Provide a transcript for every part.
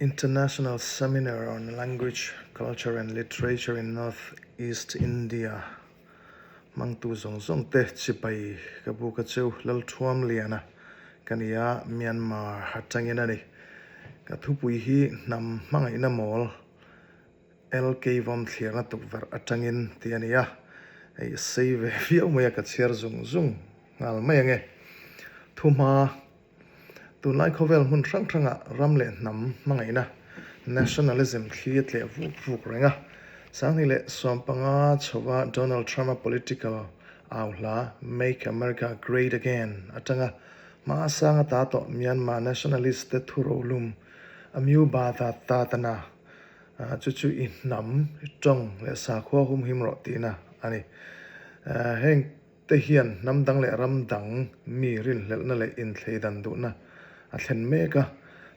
International Seminar on Language, Culture and Literature in North East India hmangtu zawng zawng te chipai ka buk a chu Lalthuamliana ka ni a, Myanmar atangin a ni. Ka thupui hi hnam hmangaihna mawl LK vawm thlirna tukverh atangin tih a ni a, hei sei ve viau mai a ka chhiar zung zung nghal mai ange. Thuhma Tunlai khawvel hmun hrang hrangah ram leh hnam hmangaihna, nationalism, thli a tleh vuk vuk reng a. Sanghnih leh 15 chhova Donald Trump-a political au hla Make America Great Again atanga hma sang a ta tawh Myanmar nationalist te thu rohlum a miu ba ta ta ta na chu chu i hnam, i tawng leh sakhua humhim rawh tihna a ni. Heng te hian hnam dang leh ram dang mi rinhlelhna leh inthleidan duhna a thlen mek a.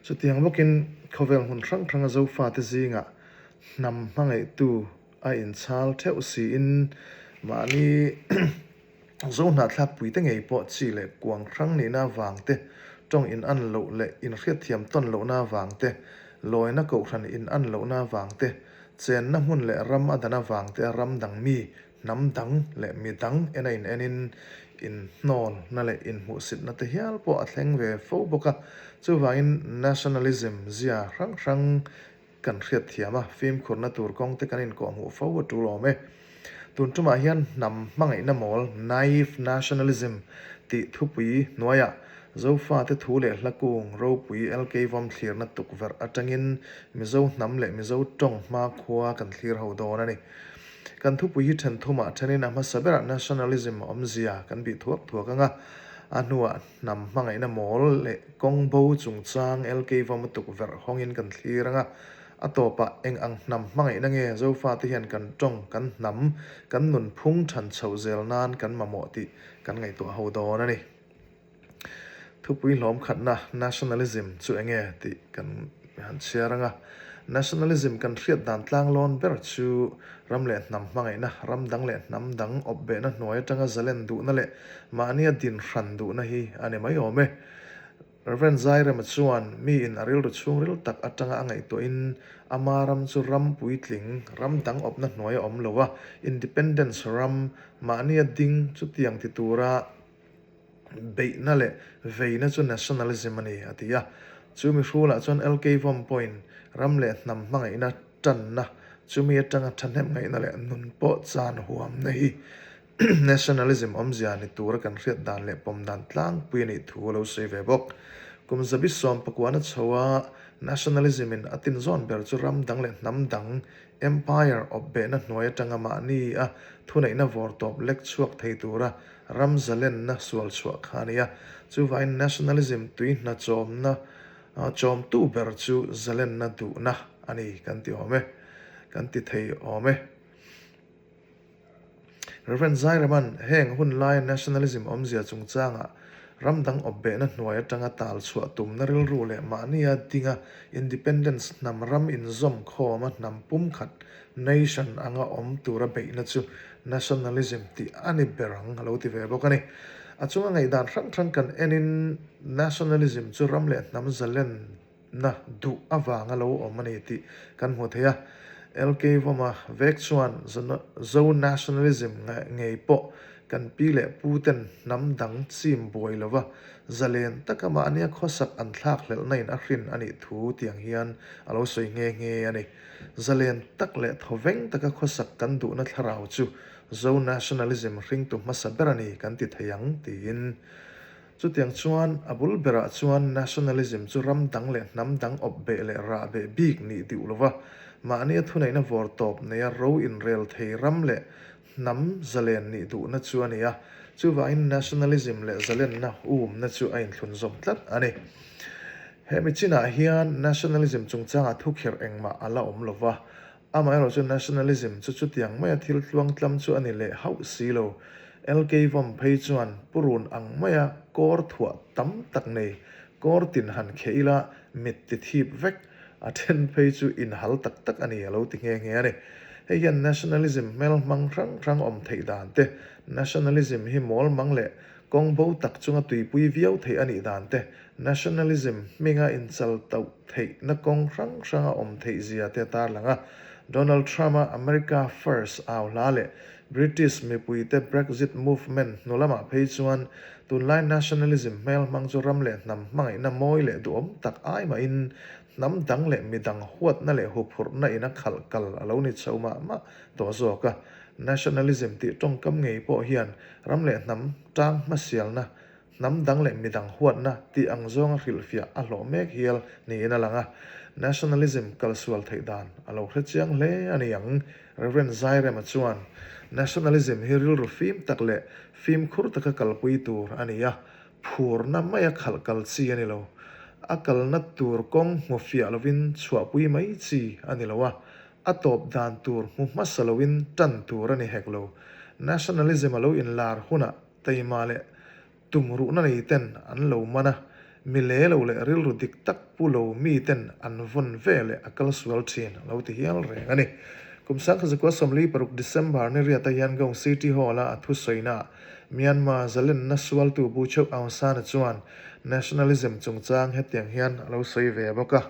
Chutiang bawkin khawvel hmun hrang hranga Zofate zingah hnam hmangaihtu a inchhal theuh siin mahni Zo hnahthlakpuite ngei pawh chi leh kuang hrang nihna avang te, tawng inan loh leh inhriatthiam tawn lohna avang te, lawina kohhran inan lohna avang te, chenna hmun leh ram a dan avang te a ram dang mi Hnam dang leh mi dang ena in enin inhnawlna leh inhmuhsitna te hial pawh a thleng ve fo bawk a. Chuvangin nationalism zia hrang hrang kan hriat thiam a, fimkhurna tur kawng te kan inkawhhmuh fo a tul awm e. Tun tumah hian hnam hmangaihna mawl, naive nationalism, tih thupui hnuaiah Zofate thu leh hla kung ropui LK vawm thlirna tukverh atangin Mizo hnam leh Mizo tawng hmakhua kan thlir ho dawn a ni. Kan thupui hi then thumah thenin a hmasa berah nationalism awmzia kan bih thuak thuak ang a, a hnuah hnam hmangaihna mawl leh kawng bo chungchang LK Vawma tukverh hawngin kan thlir ang a, a tawpah eng ang hnam hmangaihna nge Zofate hian kan tawng, kan hnam, kan nunphung than chhoh zel nan kan mamawh tih kan ngaihtuah ho dawn a ni. Thupui hlawm khatna nationalism chu eng nge tih kan han chhiar ang a. Nationalism kan hriat dan tlanglawn ber chu ram leh hnam hmangaihna, ram dang leh hnam dang awpbehna hnuai atanga zalen duhna leh mahnia din hran duhna hi a ni mai awm e. Rev. Zairema chuan miin a rilru chhungril tak atanga a ngaihtuahin ama ram chu ram puitling, ram dang awpna hnuai a awm lo a, independence ram, mahnia ding chutiang ti tura Beihna leh veina chu nationalism a ni, a ti a. Chu mihrulah chuan LK Vom pawhin ram leh hnam hmangaihna tanna, chumi atanga thahnem ngaihna leh nun pawh chan huamna hi nationalism awmzia ni tura kan hriat dan leh pawm dan tlangpui a nih thu a lo sawi ve bawk. Kum zabi 19 a chho a, nationalism in a tinzawn ber chu ram dang leh hnam dang empire awpbehna hnuai atanga mahni a thuneihna vawrtawp lek chhuak thei tura Ram zalenna sual chhuah kha a ni a, chuvangin nationalism tui hna chawmna chawmtu ber chu zalenna duhna a ni kan ti awm e, kan ti thei awm e. Rev. Zairaman heng hun laia nationalism awmzia chungchangah ram dang awpbehna hnuai atanga tal chhuah tumna rilru leh mahnia dinga independence hnam ram inzawm khawma hnam pumkhat nation anga awm tura beihna chu Nationalism tih a ni ber ang a lo ti ve bawk a ni. A chunga ngaihdan hrang hrang kan enin nationalism chu ram leh hnam zalenna duh avanga lo awm a ni tih kan hmu thei a. LK Vawma vek chuan Zo nationalism ngei pawh kan pi leh pu ten hnam dang chim buai lova zalen taka mahnia khawsak an thlak hlelhna in a hrin a nih thu tiang hian a lo sawi nghe nghe a ni. Zalen tak leh thawveng taka khawsak kan duhna thlarau chu Zo nationalism hringtu hmasa ber a ni kan ti thei ang, tiin. Chutiang chuan a bul berah chuan nationalism chu ram dang leh hnam dang awp beh leh rah beh bik nih duh lova mahnia thuneihna vawr tawp neia ro inrel thei ram leh hnam zalen nih duhna chu a ni a, chuvangin nationalism leh zalenna umna chu a inthlun zawm tlat a ni. He mi chinah hian nationalism chungchangah thukherh engmah a la awm lo va, amaherawh chu nationalism chu chutiang maia thil tluangtlam chu a ni leh hauh si lo. LK Vom phei chuan purun ang maia kawr thuah tam tak nei kawr tin han kheh ila mit ti thip vek A then phei chu inhal tak tak a ni a lo ti nghe nghe a ni. Hei hian nationalism hmelhmang hrang hrang awm theih dan te, nationalism hi mawlmang leh Kawng bo tak chunga tuipui viau theih a nih dan te, nationalism hminga inchal tauh theihna kawng hrang hranga awm theih zia te a tarlang a. Donald Trump-a America First au hla leh British mipuite Brexit movement hnu lamah phei chuan tunlai nationalism hmel hmang chu ram leh hnam hmangaihna mawi leh duhawm tak ai mahin hnam dang leh midang huatna leh huphurhna in a khalh kal a lo ni chho mah mah tawh zawk a. Nationalism tih tawngkam ngei pawh hian ram leh hnam tang hmasialna, hnam dang leh midang huatna tih ang zawnga hrilhfiah a hlawh mek hial niin a lang a. Nationalism kalsual theih dan a lo hre chiang hle a ni ang. Rev. Zairema chuan, Nationalism hi rilru fim tak leh fimkhur taka kalpui tur a ni a, phurna maia khalh kal chi a ni lo. A kalna tur kawng hmu fiah lovin chhuahpui mai chi a ni lo a, A tawp dan tur hmu hmasa loin tan tur a ni hek lo. Nationalism a lo inlar hunah taima leh tumruhna nei ten an lo man a, mi le lo leh rilru dik tak pu lo mi ten an vawn ve leh a kal sual thin a lo ti hial reng a ni. Kum 1946 December ni riata Yangon City Hall-a a thusawiinaah Myanmar zalenna sualtu Bu Cheu Aung San-a chuan nationalism chungchang hetiang hian a lo sawi ve bawk a.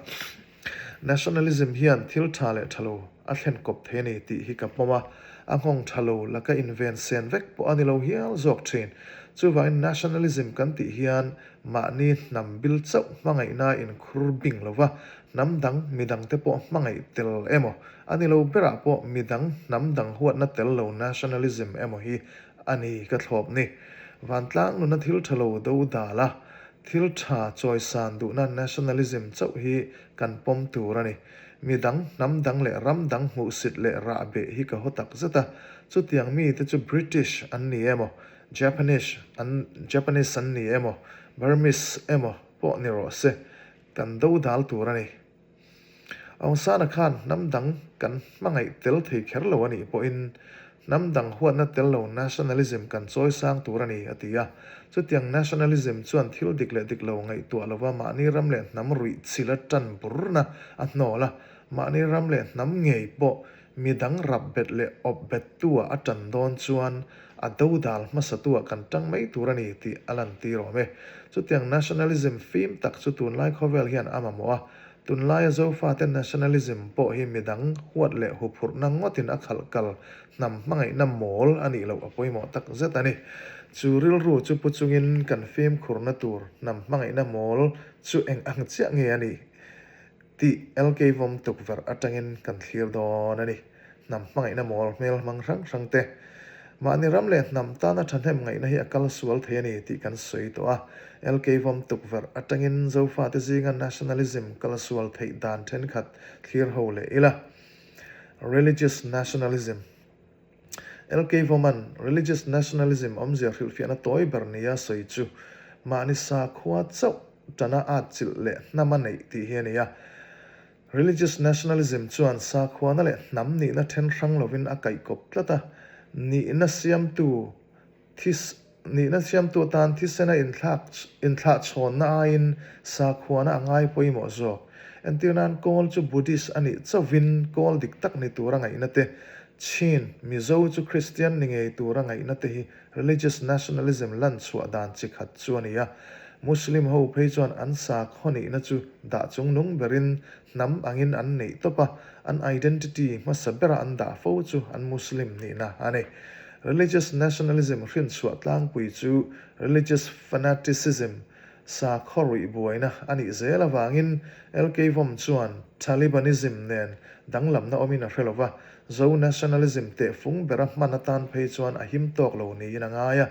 Nationalism hian thil tha leh tha lo a thlen kawp thei a ni tih hi ka pawm a, a nghawng tha lo laka inven sen vek pawh a ni lo hial zawk thin. Chuvangin nationalism kan tih hian mahni hnam bil chauh hmangaihna inkhur bing lo va, hnam dang midangte pawh hmangaih tel emaw, a ni lo berah pawh midang hnam dang huatna tel lo nationalism emaw hi a ni ka thlawp ni. Vantlang nuna thil tha lo do dal a, Thil tha chawisan duhna nationalism chauh hi kan pawm tur a ni. Mi dang, hnam dang leh ram dang hmuhsit leh rah beh hi ka haw tak zet a. Chutiang mite chu British an ni emaw, Japanese an Japanese an ni emaw, Burmese emaw pawh ni rawh se, kan do dal tur a ni. Aung San-a khan hnam dang kan hmangaih tel thei kher lo a nih pawhin hnam dang huatna tel lo nationalism kan chawi sang tur a ni, a ti a. Chutiang nationalism chuan thil dik leh dik lo ngaihtuah lova mahni ram leh hnam ruih chila tan burna a hnawl a, mahni ram leh hnam ngei pawh mi dang rap bet leh awp bettu-ah a tan dawn chuan a dodal hmasatu-ah kan tang mai tur a ni tih a lantir awm e. Chutiang nationalism fim tak chu tunlai khawvel hian a mamawh a, tunlaia Zofate nationalism pawh hi midang huat leh huphurhna ngawtin a khalh kal hnam hmangaihna mawl a nih loh a pawimawh tak zet a ni. Chu rilru chu pu chungin kan fimkhurna tur hnam hmangaihna mawl chu eng ang chiah nge a nih? Tih LK vawm tukverh atangin kan thlir dawn a ni. Hnam hmangaihna mawl hmel hmang hrang hrang te. Mahni ram leh hnam tana thahnem ngaihna hi a kal sual thei a ni tih kan sawi tawh a. LK vawm tukverh atangin Zofate zinga nationalism kal sual theih dan thenkhat thlir ho leh ila. Religious nationalism. LK Vawman, Religious nationalism awmzia hrilhfiahna tawi ber nia sawi chu mahni sakhua chauh tana atchilh leh hnama neih tih hi a ni a. Religious nationalism chuan sakhuana leh hnam nihna then hrang lovin a kaihkawp tlat a, nihna siamtu This, nihna siamtu atan thisena inthlak, inthlahchhawnna aiin sakhuana a ngai pawimawh zawk. Entir nan Kawl chu Buddhist a nih chauhin Kawl dik tak ni tura ngaihna te, Chin, Mizo chu Kristian ni ngei tura ngaihna te hi religious nationalism lan chhuah dan chi khat chu a ni a. Muslim ho phei chuan an sakhaw nihna chu dah chung nung berin hnam angin an neih tawp a, an identity hmasa bera an dah fo chu an Muslim nihna a ni. Religious nationalism hrinchhuah tlangpui chu religious fanaticism, sakhaw ruih buaina a nih zel avangin LK Vom chuan Talibanism nen danglamna awmin a hre lo va, Zo nationalism tehfung bera hman atan phei chuan a him tawk lo niin a ngai a.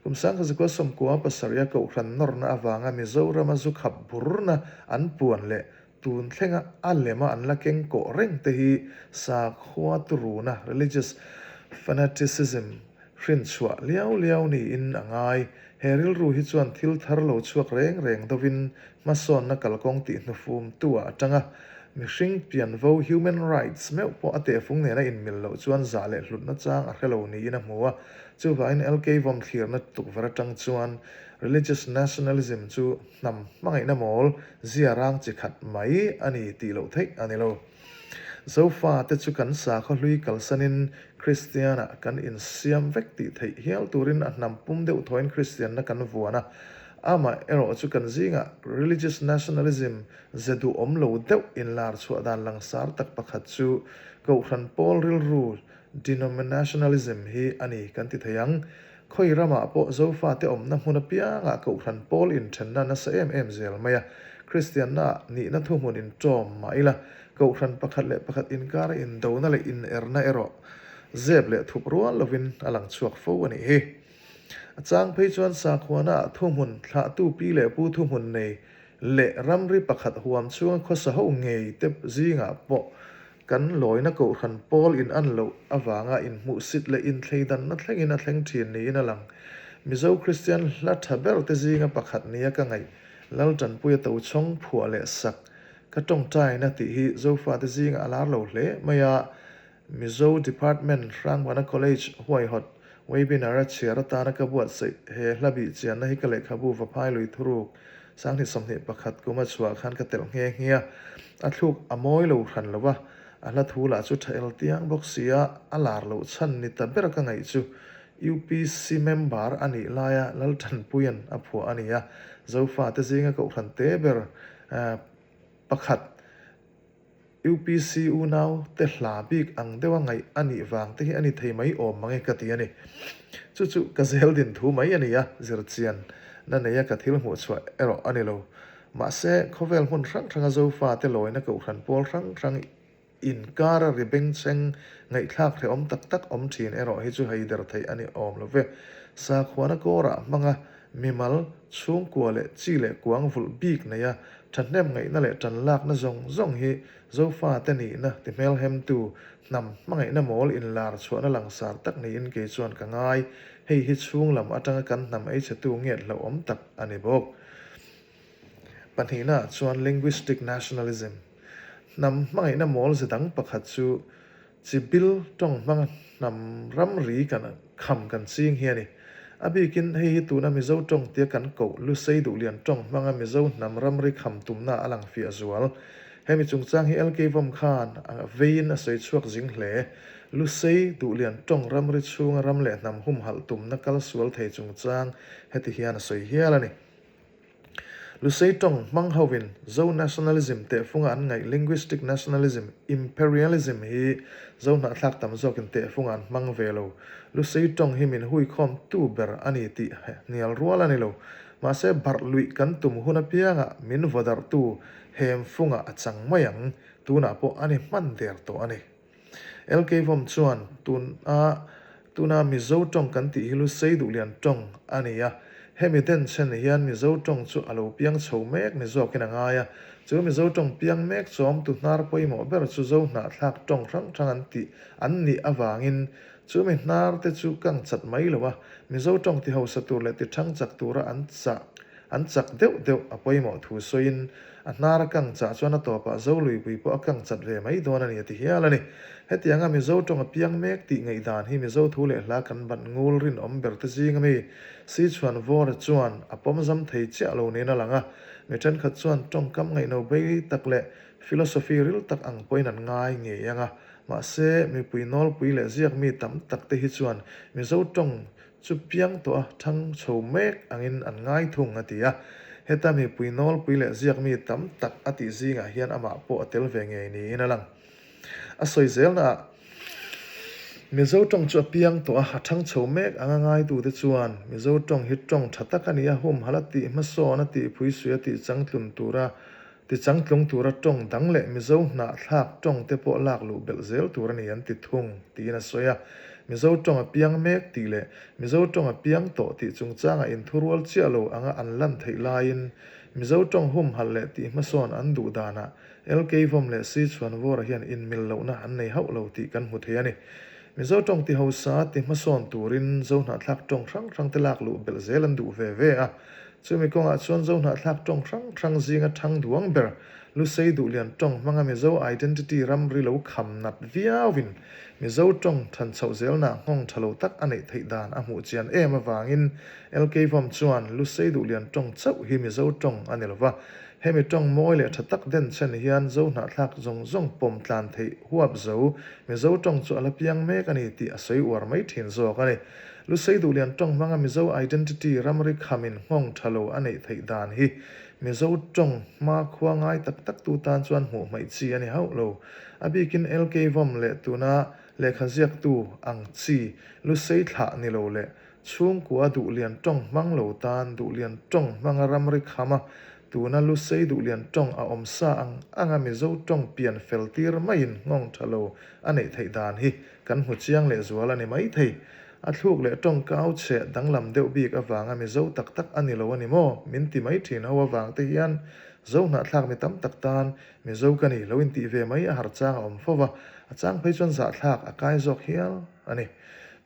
Kum 1997 a kohhran nawrna avanga Mizorama zu khap burna an puan leh Tun thlenga a lema an la keng kawh reng te hi sakhua turuna, religious fanaticism, hrinchhuah liau liau niin a ngai. He rilru hi chuan thil thar lo chhuak reng reng dovin hmasawnna kalkawng tih hnufum tu ah atang a, mihring pianvo, human rights, meuh pawh a tehfung nena inmil loh chuan zah leh hlutna chang a hre lo niin a hmu a. Chuvangin LK vawm thlirna tukverh atang chuan religious nationalism chu Hnam hmangaihna mawl zia rang chi khat mai a ni tih loh theih a ni lo. Zofate chu kan sakhaw hlui kalsanin Kristianah kan insiam vek tih theih hial turin a hnam pum deuh thawin Kristianna kan vuan a. Amah erawh chu kan zingah religious nationalism ze duhawm lo deuh inlar chhuah dan langsar tak pakhat chu Kohhran pawl rilru denominationalism hi a ni kan ti thei ang. Khawi ramah pawh Zofate awmna hmun apiangah Kohhran pawl inthenna nasa em em zel mai a. Kristianna nihna thuhmun inṭawm mah ila, Kohhran pakhat leh pakhat inkara indona leh inerna erawh zep leh thup rual lovin a lang chhuak fo a nih hi. A chang phei chuan sakhuana thuhmun thlahtu pi leh pu thuhmun nei leh ramri pakhat huam chhunga khawsa ho ngei te zingah pawh kan lawina kohhran pawl in an loh avanga inhmuhsit leh inthleidanna thlengin a thleng thin niin a lang. Mizo Kristian hla tha ber te zinga pakhat nia ka ngaih Laltanpuia Tochhawng phuah leh sak Ka tawngtaina tih hi Zofate zingah a lar lo hle mai a, Mizo Department Hrangbana College huaihawt webinar a chhiar atana ka buatsaih he hla bih chianna hi ka lehkhabu Vaphai lui thuruk Sanghnih 21 kum a chhuah khan ka telh nghe nghe a, a thluk a mawi lo hran lo va, a hla thu lah chu tha el tiang bawk si a, a lar loh chhan ni ta ber ka ngaih chu UPC member a nih laia Laltanpuia'n a phuah a ni a, Zofate zinga kohhran te ber Pakhat, UPC unau te hla bik ang deuha ngaih a nih vang te hi a ni thei mai awm mang e ka ti a ni. Chu chu ka zel din thu mai a ni a, zirchian na neia ka thil hmuh chhuah erawh a ni lo. Mahse, khawvel hmun hrang hranga Zofa te lawina kohhran pawl hrang hrang Inkara ri bengchheng ngaihthlak hrehawm tak tak awm thin erawh hi chu hei der theih a ni awm lo ve. Sakhuana kawrah hmanga mimal, chhungkua leh chi leh kuang vulh bik neia thahnem ngaihna leh tanlakna zawng zawng hi Zofate nihna ti hmelhemtu hnam hmangaihna mawl inlar chhuahna langsar tak niin kei chuan ka ngai. Hei hi chhung lam atanga kan hnam eichhetu ngiat hlauhawm tak a ni bawk. Pahnihnaah chuan linguistic nationalism, hnam hmangaihna mawl ze dang pakhat chu chi bil tawng hmanga hnam ramri kan kham kan ching hi a ni. A bikin hei hi tuna Mizo tawng tia kan koh Lusei Duhlian tawng hmanga Mizo hnam ramri kham tumna a lang fiah zual. Hemi chungchang hi LK Vom khan a veiin a sawi chhuak zing hle. Lusei Duhlian tawng ramri chhunga ram leh hnam humhalh tumna kal sual thei chungchang heti hian a sawi hial a ni. Lusei tawng hmang hovin Zo nationalism tehfunga an ngaih linguistic nationalism, imperialism hi Zo hnahthlak tam zawkin tehfunga an hmang ve lo. Lusei tawng hi min huikhawm tu ber a ni tih hnial rual a ni lo. Mahse barh luih kan tum hun apiangah min vawdarhtu hem fungah a chang mai ang, tunah pawh a ni hman der tawh a ni. LK Vom chuan tuna tuna Mizo tawng kan tih hi Lusei Duhlian tawng a ni a, hemi denchhen hian Mizo tawng chu a lo piang chho mek ni zawkin a ngai a, chu Mizo tawng piang mek chawmtu hnar pawimawh ber chu Zo hnahthlak tawng hrang hrang an tih an nih avangin chu mi hnar te chu kang chat mai lo a, Mizo tawng ti hausa tur leh ti thang chak tura an chah an chak deuh deuh a pawimawh thu sawiin A hnar a kang chah chuan a tawpah Zo luipui pawh a kang chat ve mai dawn a ni a ti hial a ni. Hetianga Mizo tawng a piang mek tih ngaihdan hi Mizo thu leh hla kan ban ngul rinawm ber te zing a mi Sichuan Vawra chuan a pawm zam thei chiah lo niin a lang a. Mi thenkhat chuan tawngkam ngaihno bei tak leh philosophy ril tak ang pawhin an ngai ngei ang a. Mahse, mipui nawlpui leh ziak mi tam tak te hi chuan Mizo tawng Chu piang tawh a thang chho mek angin an ngai thung a ti a. Heta mipui nawlpui leh ziakmi tam tak a tih zingah hian amah pawh a tel ve ngei niin a lang. A sawi zelnaah, Mizo tawng chu a piang tawh a, a thang chho mek anga ngaitute chuan Mizo tawng hi tawng tha tak a ni a, humhalh a tih hmasawn a tih phuisui a tih changtlun tura Ti changtlung tura tawng dang leh Mizo hnahthlak tawng te pawh lak luh belh zel tur a ni an ti thung, tiin a sawi a. Mizo tawng a piang mek tih leh Mizo tawng a piang tawh tih chungchangah inthurual chiah lo anga an lan theih laiin Mizo tawng humhalh leh tih hmasawn an duh danah LK Vom leh C Chhuanvawra hian inmil lohna an nei hauh lo tih kan hmu thei a ni. Mizo tawng ti hausa ti hmasawn turin Zo hnahthlak tawng hrang hrang te lak luh belh zel an duh ve ve a. Chumi kawngah chuan Zo hnahthlak tawng hrang hrang zinga thang duang ber Lusei Duhlian tawng hmanga Mizo identity ramri lo kham nat viauin Mizo tawng than chhoh zelna nghawng tha lo tak a neih theih dan a hmuh chian em avangin LK Vom chuan Lusei Duhlian tawng chauh hi Mizo tawng a ni lova. Hemi tawng mawi leh tha tak den chen hian Zo hnahthlak zawng zawng pawm tlan theih huap zo Mizo tawng chu a la piang mek a ni tih a sawi uar mai thin zawk a ni. Lusei Duhlian tawng hmanga Mizo identity ramri khamin nghawng tha lo a neih theih dan hi Mizo tawng hmakhua ngai tak tak tu tan chuan hmuh hmaih chi a ni hauh lo. A bikin LK Vom leh tuna lehkha ziaktu ang chi Lusei thlah ni lo leh Chhungkua Duhlian tawng hmang lo tan Duhlian tawng hmanga ramri kham a, tuna Lusei Duhlian tawng a awm sa ang anga Mizo tawng pian fel tir maiin nghawng tha lo a neih theih dan hi kan hmu chiang leh zual a ni maithei. A thluk leh tawng kau chhe danglam deuh bik avanga Mizo tak tak a ni lo a ni maw? Min ti mai thin ho avang te hian Zo hnahthlak mi tam tak tan Mizo ka ni lo intih ve mai a har chang a awm fo va, a chang phei chuan zahthlak a kai zawk hial a ni.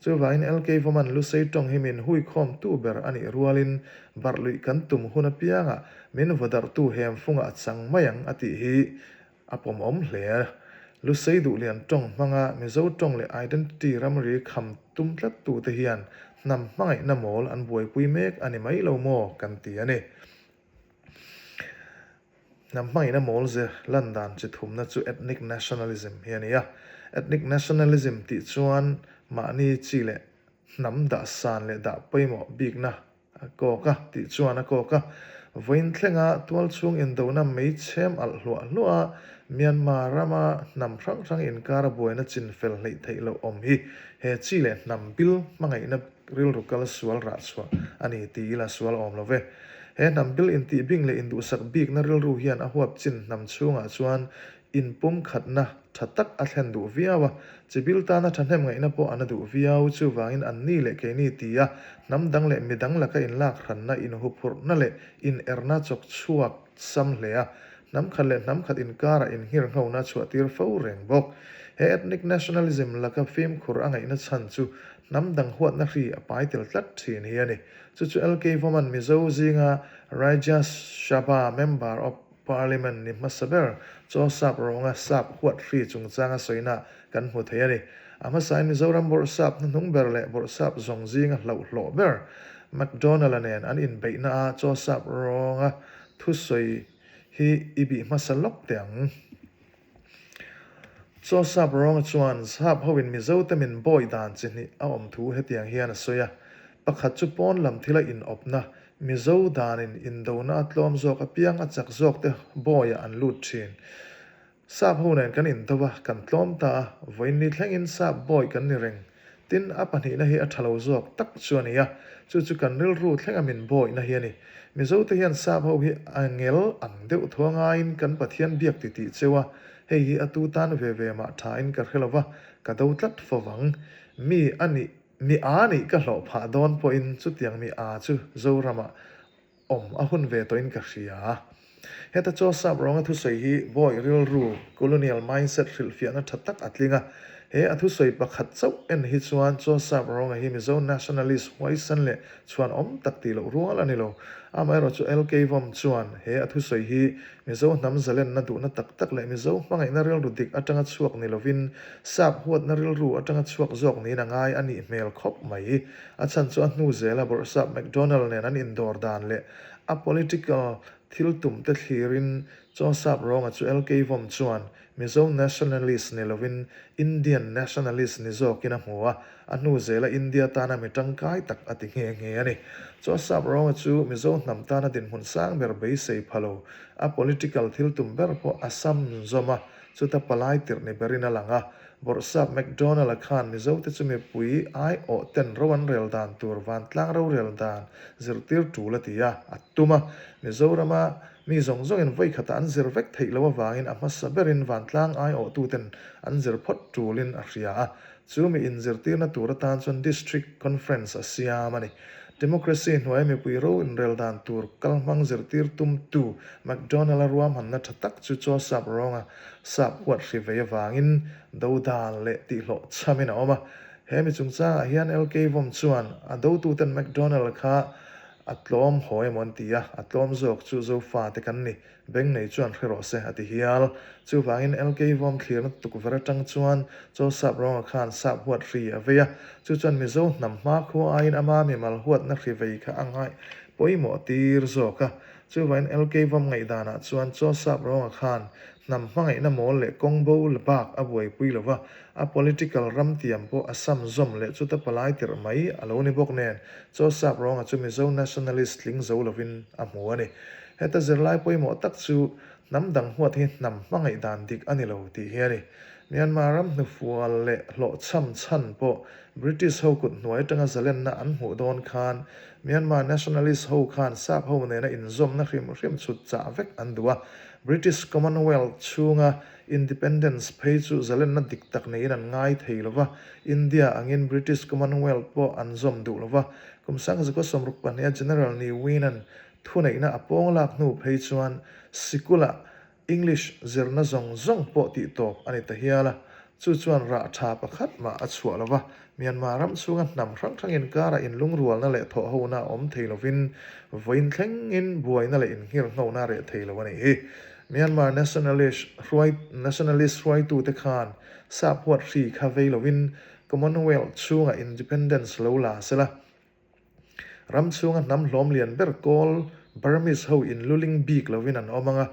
Chuvangin LK Vawman Lusei tawng hi min huikhawm tu ber a nih rualin barh luih kan tum hun apiangah min vawdarhtu hemfungah a chang mai ang a tih hi a pawmawm hle a. Lusei Duhlian tawng hmanga Mizo tawng leh identity ramri kham tum tlattute hian hnam hmangaihna mawl an buaipui mek a ni mai lo maw kan ti a ni. Hnam hmangaihna mawl ze lan dan chi thumna chu ethnic nationalism hi a ni a. Ethnic nationalism tih chuan mahni chi leh hnam dah san leh dah pawimawh bikna a kawk a tih chuan a kawk a. Vawiin thlenga tualchhung indona mei chhem alh hluah hluah a, Myanmar rama hnam hrang hrang inkara buaina chin fel hleih theih loh awm hi he chi leh hnam bil hmangaihna Rilru kal sual rah chhuah a ni ti ila sual awm lo ve. He hnam bil intih bing leh induhsak bikna rilru hian a huap chin hnam chhungah chuan inpumkhatna tha tak a thlen duh viau a, chibil tana thahnem ngaihna pawh a na duh viau. Chuvangin anni leh keini tia hnam dang leh midang laka inlak hranna, inhuphurhna leh inerna chawk chhuak sam hle a, hnam khat leh hnam khat inkarah inngirnghona chhuah tir fo reng bawk. He ethnic nationalism laka fimkhur a ngaihna chhan chu Hnam dang huatna hri a pai tel tlat thin hi a ni. Chu chu LK Vawman Mizo zinga Rajya Sabha Member of Parliament ni hmasa ber chaw sap rawnga sap huat hri chungchanga sawina kan hmu thei a ni. A hmasain Mizoram bawrhsap hnuhnung ber leh bawrhsap zawng zinga hlauhhlawh ber McDonald-a nen an inbeihna a chaw sap rawnga thusawi hi i bih hmasa lawk teh ang. Chaw sap rawnga chuan sap hoin Mizote min bawi dan chi hnih a awm thu hetiang hian a sawi a, Pakhat chu pawn lam thila inawpna, Mizo danin indona a tlawm zawk apiang a chak zawkte bawiah an lut thin. Sap ho nen kan indo a, kan tlawm ta a, vawiin ni thlengin sap bawi kan ni reng. Tin, a pahnihna hi a tha lo zawk tak chu a ni a, chu chu kan rilru thlenga min bawihna hi a ni. Mizote hian sap ho hi a ngel ang deuh tho angaiin kan Pathian biak ti tih cheu a, hei hi a tu tan ve ve mah thain ka hre lo va, ka do tlat fo vang. Mi a nih, mi a nih ka hlawh phah dawn pawhin chutiang mi a chu Zoramah awm a hun ve tawhin ka hria. Heta chaw sap rawnga thusawi hi bawi rilru, colonial mindset, hrilhfiahna tha tak a tling a. He a thusawi pakhat chauh en hi chuan chaw sap rawnga hi Mizo nationalist huaisan leh chhuan awm tak tih loh rual a ni lo. Amaherawhchu LK Vom chuan he a thusawi hi Mizo hnam zalenna duhna tak tak leh Mizo hmangaihna rilru dik atanga chhuak ni lovin sap huatna rilru atanga chhuak zawk niin a ngai a nih hmel khawp mai. A chhan chu a hnu zela bawrhsap McDonald nen an indawr dan leh a political thil tum te thlirin Chawsap rawnga chu LK Vom chuan Mizo nationalist ni lovin Indian nationalist ni zawkin a hmu a, a hnu zela India tana mi tangkai tak a ti nghe nghe a ni. Chawsap rawnga chu Mizo hnam tana dinhmun sang ber beisei pha lo, a political thil tum ber pawh a sam zawm a, chuta palai tirh ni berin a lang a, Bawrhsap McDonald-a khan Mizote chu mipui aiawh ten ro an rel dan tur vantlang rorel dan zirtir tul a ti a, a tum a. Mizorama mi zawng zawngin vawikhatah an zir vek theih loh avangin a hmasa berin vantlang aiawhtuten an zir phawt tulin a hria a. Chu mi inzirtirna tur atan chuan District Conference a siam a ni. Democracy hnuaia mipui ro inrel dan tur kalhmang zirtir tumtu McDonald-a ruahmanna tha tak chu chaw sap rawnga sap huat hri vei avangin dodal leh tihhlawh chhamin a awm a. He mi chungchangah hian LK Vom chuan a dotuten McDonald kha a tlawm haw emaw an ti a, a tlawm zawk chu Zofate kan ni, beng nei chuan hre rawh se a ti hial. Chuvangin LK Vom thlirna tukverh atang chuan chaw sap rawnga khan sap huat hri a vei a, chu chuan Mizo hnam hmakhua aiin ama mimal huatna hri vei kha a ngaih pawimawh tir zawk a. Chuvain LK Vam ngaihdanah chuan Chaw Sap Rawnga khan hnam hmangaihna mawl leh kawng bo la bak a buaipui lo va, a political ram tiam pawh a sam zawm leh chuta palai tirh mai a lo ni bawk nen Chaw Sap Rawnga chu Mizo nationalist tling zo lovin a hmu a ni. Heta zirlai pawimawh tak chu hnam dang huat hi hnam hmangaih dan dik a ni lo tih hi a ni. Myanmar ram hnufual leh hlawhchham chhan pawh British ho kut hnuai atanga zalenna an hmuh dawn khan Myanmar nationalist ho khan sap ho nena inzawmna hrim hrim chhut chah vek an duh a. British Commonwealth chhunga independence phei chu zalenna dik tak neiin an ngai thei lo va, India angin British Commonwealth pawh an zawm duh lo va. Kum 1962 a General Ne Win-a'n thuneihna a pawng lak hnu phei chuan sikulah English zirna zawng zawng pawh tih tawp a ni ta hial a, chu chuan rah tha pakhat mah a chhuah lo va, Myanmar ram chhunga hnam hrang hrang inkarah inlungrualna leh thawhhona a awm thei lovin vawiin thlengin buaina leh innghirhnghona a reh thei lo a nih hi. Myanmar nationalist hruai nationalist hruaitute khan sap huat hri kha vei lovin Commonwealth chhungah independence lo la sela, Ram chhunga hnam hlawm lian ber kawl Burmese ho in luling bik lovin an awm ang a,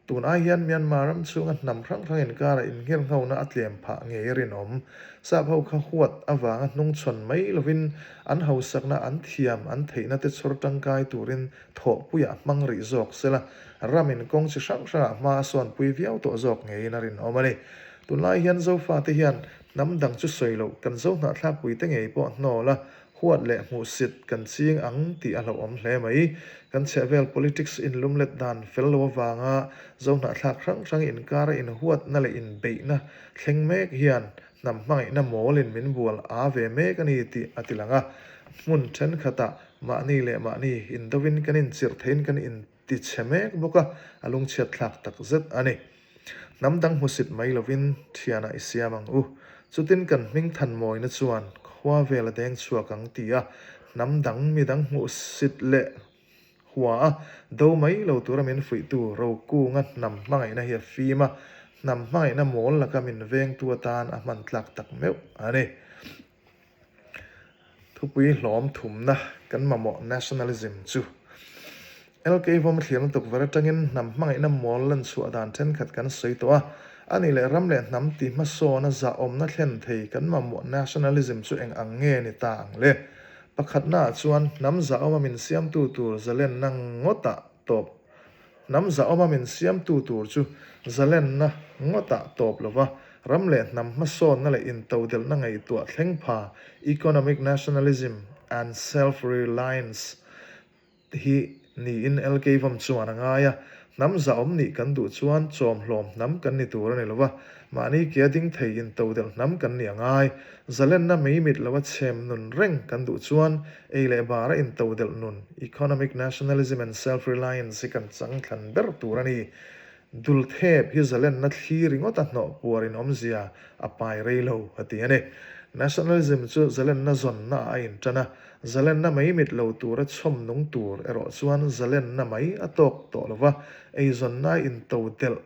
tun ai hian Myanmar ram chhunga hnam hrang hrang inkara innghirnghona a tlem phah ngei a rinawm. Sap ho kha huat avanga hnungchhawn mai lovin an hausakna an thiam an theihna te chhawr tangkai turin thawhpuiah hmang rih zawk sela, ramin kawng chi hrang hrangah hma a sawnpui viau tawh zawk ngeiin a rinawm a ni. Tunlai hian Zofate hian hnam dang chu sawi loh kan Zohnahthlakpuite ngei pawh hnawl a, Huat leh hmuhsit kan ching ang tih a hlauhawm hle mai. Kan chhehvel politics inlumlet dan fel lo avanga Zohnahthlak hrang hrang inkara inhuatna leh inbeihna thleng mek hian hnam hmangaihna mawlin min bual a ve mek a ni tih a ti lang a. Hmun thenkhatah mahni leh mahni indovin kan inchirh theiin kan intichhe mek bawk a, a lungchhiatthlak takzet a ni. Hnam dang hmusit mai lovin thianah i siam ang u. Chutin kan hming than mawina chuan khua vel a deng chhuak ang ti a, hnam dang mi dang hmuhsit leh hua a do mai lo tura min fuihtu Rokunga hnam hmangaihna hi a fim a, hnam hmangaihna mawl laka min vengtu atan a hman tlak tak meuh a ni. Thupui hlawm thumna kan mamawh nationalism chu LK Vawm thlirna tukverh atangin hnam hmangaihna mawl lan chhuah dan thenkhat kan sawi tawh a, a nih leh ram leh hnam ti hmasawna zahawmna thlen thei kan mamawh nationalism chu eng ang nge ni ta ang le? Pakhatnaah chuan hnam zahawma min siamtu tur zalenna ngawtah tawp Hnam zahawma min siamtu tur chu zalenna ngawtah tawp lova ram leh hnam hmasawnna leh intodelhna ngaihtuah thleng pha economic nationalism and self-reliance hi niin LK Vam chuan a ngai a. Hnam zahawm nih kan duh chuan chawmhlawm hnam kan ni tur a ni lova, mahni ke a ding thei intodelh hnam kan nih a ngai. Zalenna mei mit lova chhem nun reng kan duh chuan Ei leh bara intodelh nun, economic nationalism and self-reliance, hi kan chang thlan ber tur a ni. Dul thep hi zalenna thli ringawt a hnawh puar in awmzia a pai rei lo, a ti a ni. Nationalism chu zalenna zawnna ah a intan a, zalenna mai mit lo tura chhawm nung tur erawh chuan zalenna mai a tawk tawh lo va, eizawnna intodelh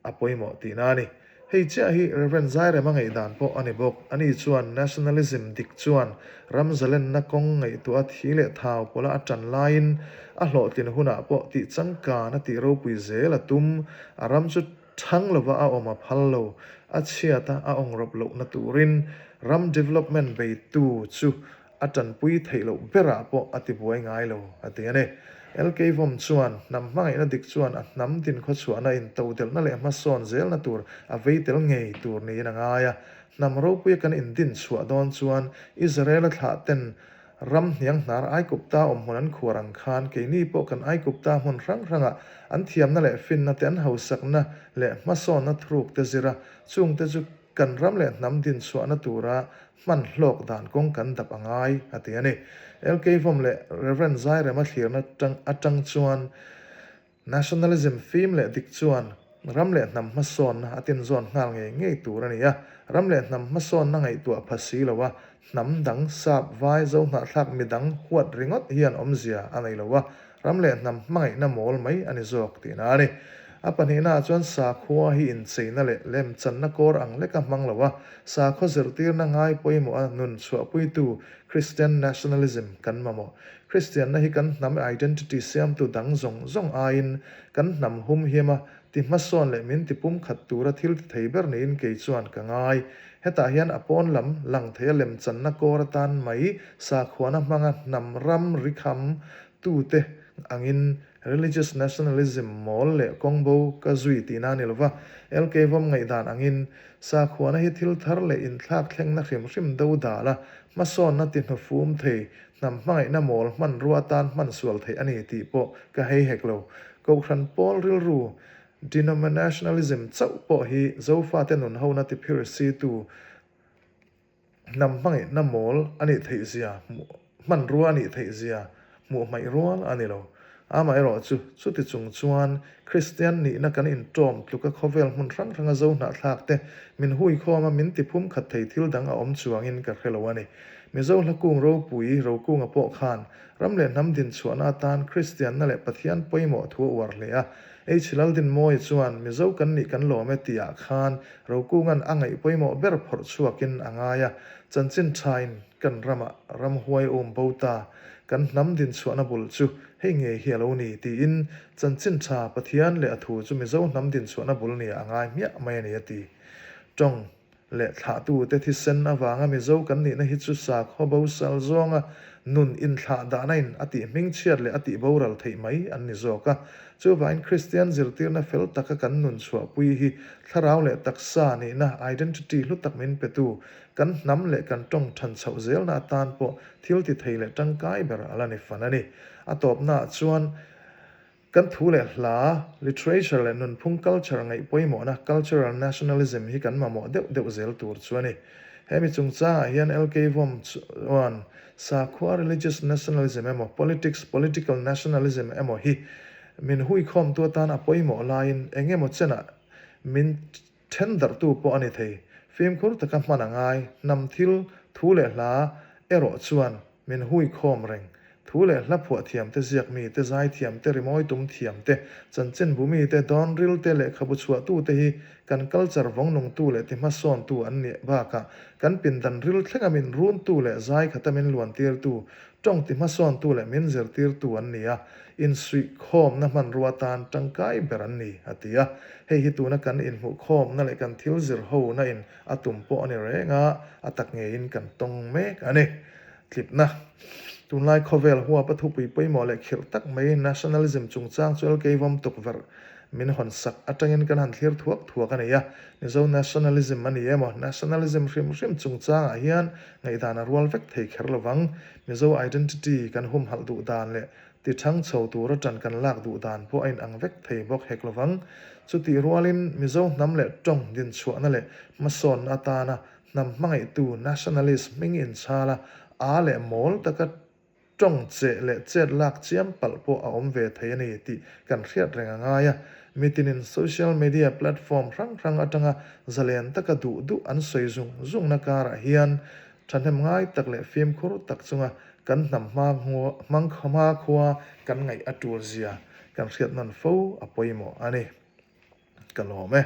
a pawimawh tihna a ni. Hei chiah hi Rev. Zairema ngaihdan pawh a ni bawk. Ani chuan nationalism dik chuan ram zalenna kawng ngaihtuah thi leh thau pawla a tan laiin a hlawhtlin hunah pawh tih changkan a tih ropui zel a tum. A ram chu thang lova a awm a phal lo, a chhiat a a awngrawp lohna turin ram development beitu chu a tanpui theih loh berah pawh a tibuai ngai lo, a ti a ni. LK Vom chuan hnam hmangaihna dik chuan a hnam dinkhawchhuahna intodelhna leh hmasawn zelna tur a vei tel ngei tur niin a ngai a. Hnam ropuia kan indin chhuah dawn chuan Israel-a thlah ten ram hniang hnar Aikupta awmhmun an khuar ang khan keini pawh kan Aikupta hmun hrang hrangah an thiamna leh finna te an hausakna leh hmasawnna thuruk te zira chungte chu kan ram leh hnam dinchhuahna tura hman hlawk dan kawng kan dap a ngai, a ti a ni. LK Vom leh Rev. Zairema thlirna atang chuan nationalism fim leh dik chuan ram leh hnam hmasawnna a tinzawn nghal ngei ngei tur a ni a, ram leh hnam hmasawnna ngaihtuah pha si lo a, hnam dang sap vai zo hnahthlak midang huat ringawt hian awmzia a nei lo a, ram leh hnam hmangaihna mawl mai a ni zawk tihna a ni. A pahnihnaah chuan sakhua hi incheina leh lemchanna kawr ang leka hmang lo a, sakhaw zirtirna ngai pawimawha nun chhuahpuitu Christian nationalism kan mamawh. Kristianna hi kan hnam identity siamtu dang zawng zawng aiin kan hnam humhim a, ti hmasawn leh min ti pumkhat tura thil ti thei ber niin kei chuan ka ngai. Hetah hian a pawn lam lang theia lemchanna kawr atan mai sakhuana hmanga hnam ram rikham tute angin Religious nationalism mawl leh kawngbo ka zui tihna a ni lova, LK Vom ngaihdan angin sakhuana hi thil thar leh inthlak thlengna hrim hrim do dal a, hmasawnna ti hnufum thei, hnam hmangaihna mawl hmanrua atan hman sual theih a ni tih pawh ka hei hek lo. Kohhran pawl rilru denominationalism chauh pawh hi Zofate nunhona tiphir situ Hnam hmangaihna mawl a nih theih zia hmuh hmanrua a nih theih zia hmuh hmaih rual a ni lo. Amaherawh chu, chuti chung chuan Kristian nihna kan inṭawm tluka khawvel hmun hrang hranga zo hnahthlak te min huikhawm a min tiphum khat thei thil dang a awm chuangin ka hre lo a ni. Mizo hla kung ropui Rokunga pawh khan ram leh hnam dinchhuahna atan Kristianna leh Pathian pawimawh thu a uar hle a. H. Laldinmawia chuan Mizo kan nih kan lawm e tihah khan Rokunga'n a ngaih pawimawh ber phawrh chhuakin a ngai a, chanchin thain kan ramah ramhuai um bo ta, kan hnam dinchhuahna bul chu hei ngei hi a lo ni tiin chanchin tha Pathian leh a thu chu Mizo hnam dinchhuahna bul nia a ngai hmiah mai a ni a ti. Tawng leh thlahtute thisen avanga Mizo kan nihna hi chu sakhaw bo sal zawnga nun inthlah dahna in a tih hmingchhiat leh a tih boral theih mai an ni zawk a. Chuvangin Kristian zirtirna fel taka kan nun chhuahpui hi thlarau leh taksa nihna, identity, hlu tak min petu, kan hnam leh kan tawng than chhoh zelna atan pawh thil ti thei leh tangkai ber a la ni fan a ni. A tawpnaah chuan Kan thu leh hla, literature leh nunphung culture ngaih pawimawhna, cultural nationalism, hi kan mamawh deuh deuh zel tur chu a ni. He mi chungchangah hian LK Vom chuan sakhua religious nationalism emaw politics political nationalism emaw hi min huikhawmtu atan a pawimawh laiin eng emaw chenah min then darhtu pawh a ni thei. Fimkhur taka hman a ngai, hnam thil, thu leh hla erawh chuan Min huikhawm reng. Thu leh hla phuah thiam te, ziak mi te, zai thiam te, rimawi tum thiam te, chanchinbu mi te, dawnril te, lehkhabu chhuahtu te hi kan culture vawngnungtu leh tihmasawntu an nih bakah kan pindan ril thlenga min runtu leh zai khata min luantirtu, tawng tihmasawntu leh min zirtirtu an ni a, insuihkhawmna hmanrua atan tangkai ber an ni, a ti a. Hei hi tuna kan inhmuhkhawmna leh kan thil zirhona in a tum pawh a ni reng a, a tak ngeiin kan tawng mek a ni. Tlipna, Tunlai khawvel huapa thupui pawimawh leh khirh tak mai nationalism chungchang chu LK Vom tukverh min hawn sak atangin kan han thlir thuak thuak a ni a. Mizo nationalism a ni emaw, nationalism hrim hrim chungchangah hian ngaihdan a rual vek thei kher lovang. Mizo identity kan humhalh duh dan leh Ti chhang chho tura ṭan kan lak duh dan pawh a inang vek thei bawk hek lovang. Chutih rualin Mizo hnam leh ṭawng dinchhuahna leh hmasawnna atana hnam hmangaihtu nationalist hming inchhala â leh mawl taka ṭawng cheh leh chet lak chiam palh pawh a awm ve thei a ni tih kan hriat reng a ngai a. Mitinin social media platform hrang hrang aṭanga zalen taka duh duh an sawi zung zungna karah hian Thahnem ngai tak leh fimkhur tak chunga kan hnam hmang hmakhua kan ngaih a tul zia kan hriat nawn fo a pawimawh a ni. Ka lawm e.